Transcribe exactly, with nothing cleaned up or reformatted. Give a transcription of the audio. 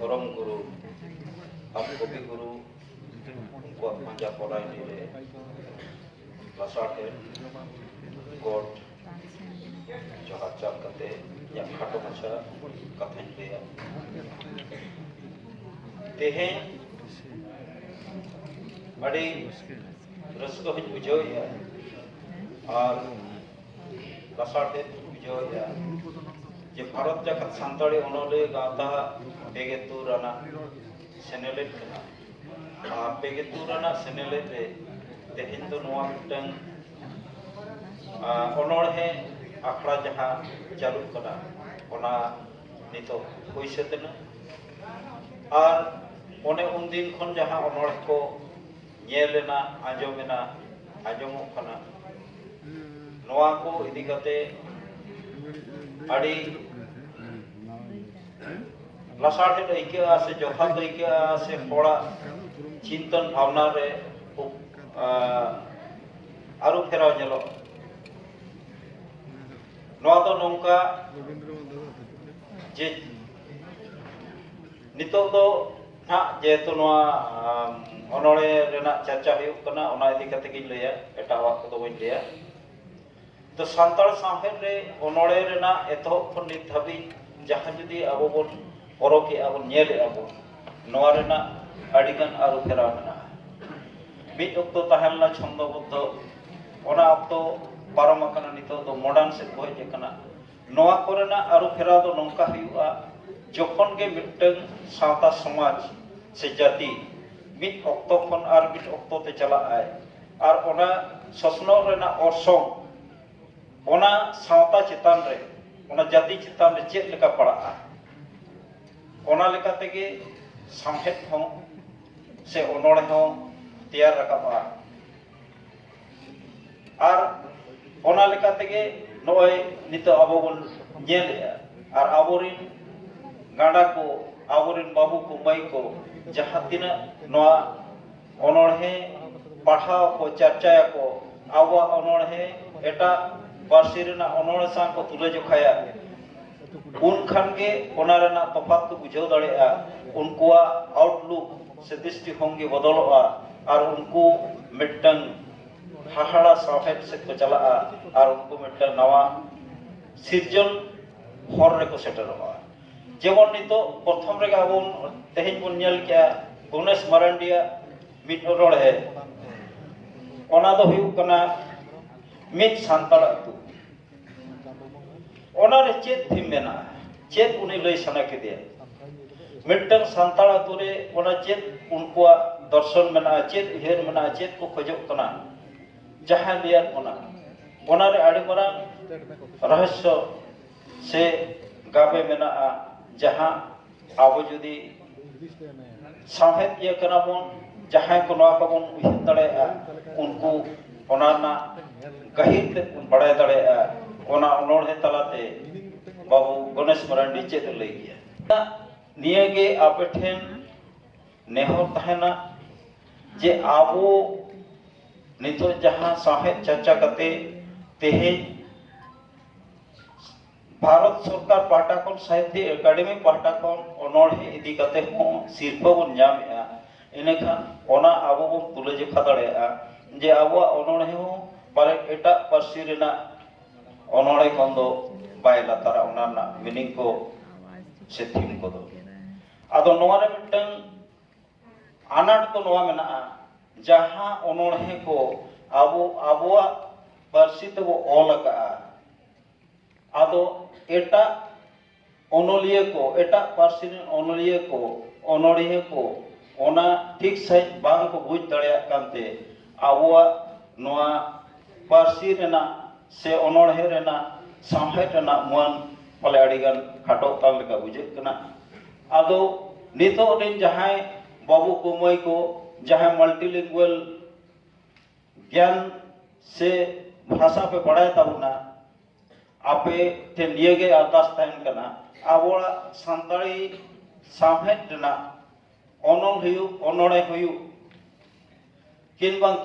ᱫᱷᱚᱨᱚᱢ ᱜᱩᱨᱩ ᱟᱨ ᱠᱚᱵᱤ ᱜᱩᱨᱩ ᱩᱱᱠᱩᱣᱟᱜ ᱯᱟᱸᱡᱟ ᱯᱚᱨᱟᱭᱱᱤ ᱨᱮ ᱞᱟᱥᱟᱲᱦᱮᱫ ᱜᱚᱴ ᱡᱚᱦᱟᱨ ᱪᱟᱞ ᱠᱟᱛᱮ ᱤᱧᱟᱹᱜ ᱠᱷᱟᱴᱚ ᱢᱟᱪᱷᱟ ᱠᱟᱛᱷᱟᱧ ᱞᱟᱹᱭᱟ᱾ ᱛᱮᱦᱮᱧ ᱟᱹᱰᱤ ᱨᱟᱹᱥᱠᱟᱹ ᱦᱚᱸᱧ ᱵᱩᱡᱷᱟᱹᱣᱮᱫᱼᱟ ᱟᱨ ᱞᱟᱥᱟᱲᱦᱮᱫ ᱤᱧ ᱵᱩᱡᱷᱟᱹᱣᱮᱫᱼᱟ ᱡᱮ ᱵᱷᱟᱨᱚᱛ ᱡᱟᱠᱟᱛ ᱥᱟᱱᱛᱟᱲᱤ ᱚᱱᱚᱞᱤᱭᱟᱹ ᱜᱟᱶᱛᱟ ᱯᱮᱜᱮ ᱛᱩᱨ ᱟᱱᱟᱜ ᱥᱮᱱᱮᱞᱮᱫ ᱠᱟᱱᱟ᱾ ᱟᱨ ᱯᱮᱜᱮ ᱛᱩᱨ ᱟᱱᱟᱜ ᱥᱮᱱᱮᱞᱮᱫ ᱨᱮ ᱛᱮᱦᱮᱧ ᱫᱚ ᱱᱚᱣᱟ ᱢᱤᱫᱴᱟᱝ, ᱟᱨ, ᱚᱱᱚᱬᱦᱮ ᱟᱠᱷᱲᱟ ᱡᱟᱦᱟᱸ ᱪᱟᱹᱞᱩᱜ ᱠᱟᱱᱟ, ᱚᱱᱟ ᱱᱤᱛᱚᱜ ᱦᱩᱭ ᱥᱟᱹᱛ ᱮᱱᱟ᱾ ᱟᱨ ᱚᱱᱮ ᱩᱱᱫᱤᱱ ᱠᱷᱚᱱ ᱡᱟᱦᱟᱸ ᱚᱱᱚᱬᱦᱮ ᱠᱚ ᱧᱮᱞ ᱮᱱᱟ, ᱟᱸᱡᱚᱢ ᱮᱱᱟ, ᱟᱸᱡᱚᱢᱚᱜ ᱠᱟᱱᱟ, ᱱᱚᱣᱟ ᱠᱚ ᱤᱫᱤ ᱠᱟᱛᱮ ᱟᱹᱰᱤ ᱞᱟᱥᱟᱲᱦᱮᱫ ᱟᱹᱭᱠᱟᱹᱜᱼᱟ ᱥᱮ ᱡᱚᱛᱷᱟᱛ ᱟᱹᱭᱠᱟᱹᱜᱼᱟ ᱥᱮ ᱦᱚᱲᱟᱜ ᱪᱤᱱᱛᱟᱹᱱ ᱵᱷᱟᱵᱽᱱᱟ ᱨᱮ ᱠᱷᱩᱵ, ᱟ, ᱟᱹᱨᱩ ᱯᱷᱮᱨᱟᱣ ᱧᱮᱞᱚᱜᱼᱟ᱾ ᱱᱚᱣᱟ ᱫᱚ ᱱᱚᱝᱠᱟ ᱡᱮ ᱱᱤᱛᱚᱜ ᱫᱚ ᱱᱟᱦᱟᱜ ᱡᱮᱦᱮᱛᱩ ᱱᱚᱣᱟ, ᱟᱢ, ᱚᱱᱚᱬᱦᱮ ᱨᱮᱱᱟᱜ ᱪᱟᱨᱪᱟ ᱦᱩᱭᱩᱜ ᱠᱟᱱᱟ, ᱚᱱᱟ ᱤᱫᱤ ᱠᱟᱛᱮ ᱜᱤᱧ ᱞᱟᱹᱭᱟ, ᱮᱴᱟᱜᱟᱜ ᱠᱚᱫᱚ ᱵᱟᱹᱧ ᱞᱟᱹᱭᱟ᱾ ᱛᱚ ᱥᱟᱱᱛᱟᱲ ᱥᱟᱶᱦᱮᱫ ᱨᱮ ᱚᱱᱚᱬᱦᱮ ᱨᱮᱱᱟᱜ ᱮᱛᱚᱦᱚᱵ ᱠᱷᱚᱱ ᱱᱤᱛ ᱫᱷᱟᱹᱵᱤᱡ ᱡᱟᱦᱟᱸ ᱡᱩᱫᱤ ᱟᱵᱚ ᱵᱚᱱ ᱯᱚᱨᱚᱠᱮᱜᱼᱟ, ᱵᱚᱱ ᱧᱮᱞᱮᱜᱼᱟ ᱵᱚᱱ, ᱱᱚᱣᱟ ᱨᱮᱱᱟᱜ ᱟᱹᱰᱤᱜᱟᱱ ᱟᱹᱨᱩ ᱯᱷᱮᱨᱟᱣ ᱢᱮᱱᱟᱜᱼᱟ᱾ ᱢᱤᱫ ᱚᱠᱛᱚ ᱛᱟᱦᱮᱸ ᱞᱮᱱᱟ ᱪᱷᱚᱱᱫᱚᱵᱚᱫᱽᱫᱷᱚ, ᱚᱱᱟ ᱚᱠᱛᱚ ᱯᱟᱨᱚᱢ ᱟᱠᱟᱱᱟ, ᱱᱤᱛᱚᱜ ᱫᱚ ᱢᱚᱰᱟᱨᱱ ᱥᱮᱫ ᱠᱚ ᱦᱮᱡ ᱟᱠᱟᱱᱟ᱾ ᱱᱚᱣᱟ ᱠᱚᱨᱮᱱᱟᱜ ᱟᱹᱨᱩ ᱯᱷᱮᱨᱟᱣ ᱫᱚ ᱱᱚᱝᱠᱟ ᱦᱩᱭᱩᱜᱼᱟ, ᱡᱚᱠᱷᱚᱱ ᱜᱮ ᱢᱤᱫᱴᱟᱝ ᱥᱟᱶᱛᱟ ᱥᱚᱢᱟᱡᱽ ᱥᱮ ᱡᱟᱹᱛᱤ ᱢᱤᱫ ᱚᱠᱛᱚ ᱠᱷᱚᱱ ᱟᱨ ᱢᱤᱫ ᱚᱠᱛᱚ ᱛᱮ ᱪᱟᱞᱟᱜ ᱟᱭ, ᱟᱨ ᱚᱱᱟ ᱥᱚᱥᱱᱚᱜ ᱨᱮᱱᱟᱜ ᱚᱨᱥᱚᱝ ᱚᱱᱟ ᱥᱟᱶᱛᱟ ᱪᱮᱛᱟᱱ ᱨᱮ, ᱚᱱᱟ ᱡᱟᱹᱛᱤ ᱪᱮᱛᱟᱱ ᱨᱮ ᱪᱮᱫ ᱞᱮᱠᱟ ᱯᱟᱲᱟᱜᱼᱟ, ᱚᱱᱟ ᱞᱮᱠᱟ ᱛᱮᱜᱮ ᱥᱟᱶᱦᱮᱫ ᱦᱚᱸ ᱥᱮ ᱚᱱᱚᱬᱦᱮ ᱦᱚᱸ ᱛᱮᱭᱟᱨ ᱨᱟᱠᱟᱵᱼᱟ᱾ ᱟᱨ ᱚᱱᱟ ᱞᱮᱠᱟ ᱛᱮᱜᱮ ᱱᱚᱜᱼᱚᱭ ᱱᱤᱛᱚᱜ ᱟᱵᱚ ᱵᱚᱱ ᱧᱮᱞᱮᱜᱼᱟ, ᱟᱨ ᱟᱵᱚᱨᱮᱱ ᱜᱟᱸᱰᱟ ᱠᱚ, ᱟᱵᱚᱨᱮᱱ ᱵᱟᱹᱵᱩ ᱠᱚ, ᱢᱟᱹᱭ ᱠᱚ ᱡᱟᱦᱟᱸ ᱛᱤᱱᱟᱹᱜ ᱱᱚᱣᱟ ᱚᱱᱚᱬᱦᱮ ᱯᱟᱲᱦᱟᱣ ᱠᱚ, ᱪᱟᱨᱪᱟᱭᱟᱠᱚ, ᱟᱵᱚᱣᱟᱜ ᱚᱱᱚᱬᱦᱮ ᱮᱴᱟᱜ ᱯᱟᱹᱨᱥᱤ ᱨᱮᱱᱟᱜ ᱚᱱᱚᱬᱦᱮ ᱥᱟᱶ ᱠᱚ ᱛᱩᱞᱟᱹ ᱡᱚᱠᱷᱟᱭᱟ, ᱩᱱ ᱠᱷᱟᱱ ᱜᱮ ᱚᱱᱟ ᱨᱮᱱᱟᱜ ᱛᱚᱯᱷᱟᱛ ᱠᱚ ᱵᱩᱡᱷᱟᱹᱣ ᱫᱟᱲᱮᱭᱟᱜᱼᱟ᱾ ᱩᱱᱠᱩᱣᱟᱜ ᱟᱣᱩᱴᱞᱩᱠ ᱥᱮ ᱫᱨᱤᱥᱴᱤᱠᱳᱱ ᱜᱮ ᱵᱚᱫᱚᱞᱚᱜᱼᱟ ᱟᱨ ᱩᱱᱠᱩ ᱢᱤᱫᱴᱟᱝ ᱦᱟᱦᱟᱲᱟ ᱥᱟᱶᱦᱮᱫ ᱥᱮᱫ ᱠᱚ ᱪᱟᱞᱟᱜᱼᱟ ᱟᱨ ᱩᱱᱠᱩ ᱢᱤᱫᱴᱟᱝ ᱱᱟᱣᱟ ᱥᱤᱨᱡᱚᱱ ᱦᱚᱨ ᱨᱮᱠᱚ ᱥᱮᱴᱮᱨᱚᱜᱼᱟ᱾ ᱡᱮᱢᱚᱱ ᱱᱤᱛᱚᱜ ᱯᱨᱚᱛᱷᱚᱢ ᱨᱮᱜᱮ ᱟᱵᱚ ᱛᱮᱦᱮᱧ ᱵᱚᱱ ᱧᱮᱞ ᱠᱮᱜᱼᱟ ᱜᱚᱱᱮᱥ ᱢᱟᱨᱟᱱᱰᱤᱭᱟᱜ ᱢᱤᱫ ᱚᱱᱚᱬᱦᱮ, ᱚᱱᱟ ᱫᱚ ᱦᱩᱭᱩᱜ ᱠᱟᱱᱟ ᱢᱤᱫ ᱥᱟᱱᱛᱟᱲ ᱟᱹᱛᱩ᱾ ᱚᱱᱟᱨᱮ ᱪᱮᱫ ᱛᱷᱤᱢ ᱢᱮᱱᱟᱜᱼᱟ? ᱪᱮᱫ ᱩᱱᱤ ᱞᱟᱹᱭ ᱥᱟᱱᱟ ᱠᱮᱫᱮᱭᱟ? ᱢᱤᱫᱴᱟᱝ ᱥᱟᱱᱛᱟᱲ ᱟᱹᱛᱩ ᱨᱮ ᱚᱱᱟ ᱪᱮᱫ ᱩᱱᱠᱩᱣᱟᱜ ᱫᱚᱨᱥᱚᱱ ᱢᱮᱱᱟᱜᱼᱟ, ᱪᱮᱫ ᱩᱭᱦᱟᱹᱨ ᱢᱮᱱᱟᱜᱼᱟ, ᱪᱮᱫ ᱠᱚ ᱠᱷᱚᱡᱚᱜ ᱠᱟᱱᱟ? ᱡᱟᱦᱟᱸᱭ ᱞᱟᱹᱭᱟᱫ ᱵᱚᱱᱟ, ᱚᱱᱟᱨᱮ ᱟᱹᱰᱤ ᱢᱟᱨᱟᱝ ᱨᱚᱦᱚᱥᱥᱚ ᱥᱮ ᱜᱟᱵᱮ ᱢᱮᱱᱟᱜᱼᱟ, ᱡᱟᱦᱟᱸ ᱟᱵᱚ ᱡᱩᱫᱤ ᱥᱟᱶᱦᱮᱫᱤᱭᱟᱹ ᱠᱟᱱᱟ ᱵᱚᱱ, ᱡᱟᱦᱟᱸᱭ ᱠᱚ ᱱᱚᱣᱟ ᱠᱚᱵᱚᱱ ᱩᱭᱦᱟᱹᱨ ᱫᱟᱲᱮᱭᱟᱜᱼᱟ, ᱩᱱᱠᱩ ᱚᱱᱟ ᱨᱮᱱᱟᱜ ᱜᱟᱹᱦᱤᱨ ᱛᱮᱫ ᱵᱚᱱ ᱵᱟᱲᱟᱭ ᱫᱟᱲᱮᱭᱟᱜᱼᱟ᱾ ᱚᱱᱟ ᱚᱱᱚᱬᱦᱮ ᱛᱟᱞᱟᱛᱮ ᱵᱟᱹᱵᱩ ᱜᱚᱱᱮᱥ ᱢᱟᱨᱟᱱᱰᱤ ᱪᱮᱫ ᱮ ᱞᱟᱹᱭ ᱜᱮᱭᱟ? ᱱᱤᱭᱟᱹᱜᱮ ᱟᱯᱮ ᱴᱷᱮᱱ ᱱᱮᱦᱚᱨ ᱛᱟᱦᱮᱱᱟ ᱡᱮ ᱟᱵᱚ ᱱᱤᱛᱚᱜ ᱡᱟᱦᱟᱸ ᱥᱟᱶᱦᱮᱫ ᱪᱟᱨᱪᱟ ᱠᱟᱛᱮ ᱛᱮᱦᱮᱧ ᱵᱷᱟᱨᱚᱛ ᱥᱚᱨᱠᱟᱨ ᱯᱟᱦᱴᱟ ᱠᱷᱚᱱ, ᱥᱟᱦᱤᱛᱭᱚ ᱮᱠᱟᱰᱮᱢᱤ ᱯᱟᱦᱴᱟ ᱠᱷᱚᱱ ᱚᱱᱚᱬᱦᱮ ᱤᱫᱤ ᱠᱟᱛᱮ ᱦᱚᱸ ᱥᱤᱨᱯᱟᱹ ᱵᱚᱱ ᱧᱟᱢᱮᱜᱼᱟ, ᱤᱱᱟᱹᱠᱷᱟᱱ ᱚᱱᱟ ᱟᱵᱚ ᱵᱚᱱ ᱛᱩᱞᱟᱹᱡᱚᱠᱷᱟ ᱫᱟᱲᱮᱭᱟᱜᱼᱟ ᱡᱮ ᱟᱵᱚᱣᱟᱜ ᱚᱱᱚᱬᱦᱮ ᱦᱚᱸ ᱯᱟᱞᱮ ᱮᱴᱟᱜ ᱯᱟᱹᱨᱥᱤ ᱨᱮᱱᱟᱜ ᱚᱱᱚᱬᱦᱮ ᱠᱷᱚᱱ ᱫᱚ ᱵᱟᱭ ᱞᱟᱛᱟᱨᱟ, ᱚᱱᱟ ᱨᱮᱱᱟᱜ ᱢᱤᱱᱤᱝ ᱠᱚ ᱥᱮ ᱛᱷᱤᱢ ᱠᱚᱫᱚ᱾ ᱟᱫᱚ ᱱᱚᱣᱟ ᱨᱮ ᱢᱤᱫᱴᱟᱝ ᱟᱱᱟᱴ ᱫᱚ ᱱᱚᱣᱟ ᱢᱮᱱᱟᱜᱼᱟ, ᱡᱟᱦᱟᱸ ᱚᱱᱚᱬᱦᱮ ᱠᱚ ᱟᱵᱚ ᱟᱵᱚᱣᱟᱜ ᱯᱟᱹᱨᱥᱤ ᱛᱮᱵᱚ ᱚᱞ ᱟᱠᱟᱫᱼᱟ, ᱟᱫᱚ ᱮᱴᱟᱜ ᱚᱱᱚᱞᱤᱭᱟᱹ ᱠᱚ, ᱮᱴᱟᱜ ᱯᱟᱹᱨᱥᱤ ᱨᱮᱱ ᱚᱱᱚᱞᱤᱭᱟᱹ ᱠᱚ, ᱚᱱᱚᱬᱦᱤᱭᱟᱹ ᱠᱚ ᱚᱱᱟ ᱴᱷᱤᱠ ᱥᱟᱺᱦᱤᱡ ᱵᱟᱝ ᱠᱚ ᱵᱩᱡᱽ ᱫᱟᱲᱮᱭᱟᱜ ᱠᱟᱱᱛᱮ ᱟᱵᱚᱣᱟᱜ ᱱᱚᱣᱟ ᱯᱟᱹᱨᱥᱤ ᱨᱮᱱᱟᱜ ᱥᱮ ᱚᱱᱚᱬᱦᱮ ᱨᱮᱱᱟᱜ ᱥᱟᱶᱦᱮᱫ ᱨᱮᱱᱟᱜ ᱢᱟᱹᱱ ᱯᱟᱞᱮ ᱟᱹᱰᱤᱜᱟᱱ ᱠᱷᱟᱴᱚᱜ ᱠᱟᱱ ᱞᱮᱠᱟ ᱵᱩᱡᱷᱟᱹᱜ ᱠᱟᱱᱟ᱾ ᱟᱫᱚ ᱱᱤᱛᱚᱜ ᱨᱮᱱ ᱡᱟᱦᱟᱸᱭ ᱵᱟᱹᱵᱩ ᱠᱚ ᱢᱟᱹᱭ ᱠᱚ ᱡᱟᱦᱟᱸᱭ multilingual ᱜᱮᱭᱟᱱ ᱥᱮ ᱵᱷᱟᱥᱟ ᱯᱮ ᱵᱟᱲᱟᱭ ᱛᱟᱵᱚᱱᱟ, ᱟᱯᱮ ᱴᱷᱮᱱ ᱱᱤᱭᱟᱹᱜᱮ ᱟᱨᱫᱟᱥ ᱛᱟᱦᱮᱱ ᱠᱟᱱᱟ, ᱟᱵᱚᱣᱟᱜ ᱥᱟᱱᱛᱟᱲᱤ ᱥᱟᱶᱦᱮᱫ ᱨᱮᱱᱟᱜ ᱚᱱᱚᱞ ᱦᱩᱭᱩᱜ, ᱚᱱᱚᱬᱦᱮ ᱦᱩᱭᱩᱜ, ᱠᱤᱝᱵᱟ